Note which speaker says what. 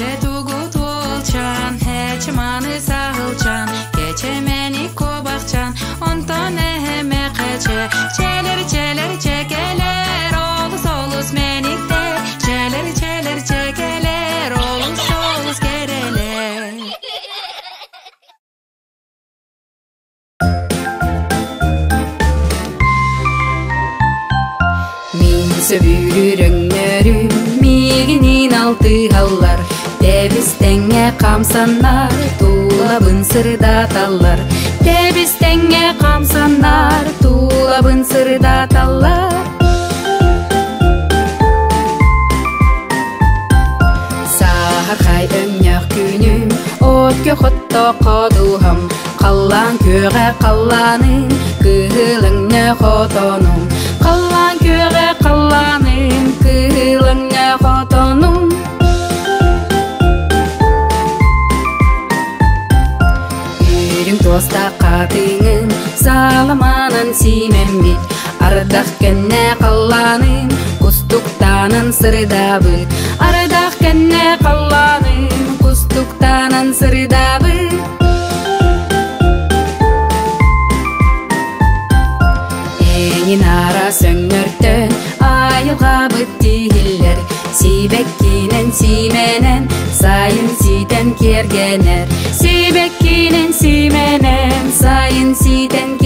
Speaker 1: Кэчэ тугут уолчаан, һээчэ маны саһылчаан, кэчэмэни куобахчаан, онтон эһэмэ кэчэ, чэлэр чэлэр чэкэлэр, олус олус мэниктэр, чэлэр чэлэр чэкэлэр, олус олус кэрэлэр. Мин сөбүлүүр өҥнөрүм миигинин алтыһаллар, Тэбис-тэҥҥэ хамсаннар, тулабын сырдаталлар. Тэбис-тэҥҥэ хамсаннар, тулабын сырдаталлар. Саһархай өҥнөөх күнүм, от көхөттө ходуһам, Халлаан күөҕэ халлааным, кыһыл өҥнөөх отонум. Халлаан күөҕэ халлааным, кыһыл өҥнөөх отонум. Үрүҥ туостаах хатыҥым, саламанан сиимэммит, Ардах кэннэ халлааным, кустуктаанан сырдаабыт. Ардах кэннэ халлааным, кустуктаанан сырдаабыт. Эҥин араас өҥнөртөн айылҕабыт тиһиллэр, Сибэккинэн сиимэнэн сайын ситэн киэргэнэр. Сибэккинэн сиимэнэн сайын ситэн.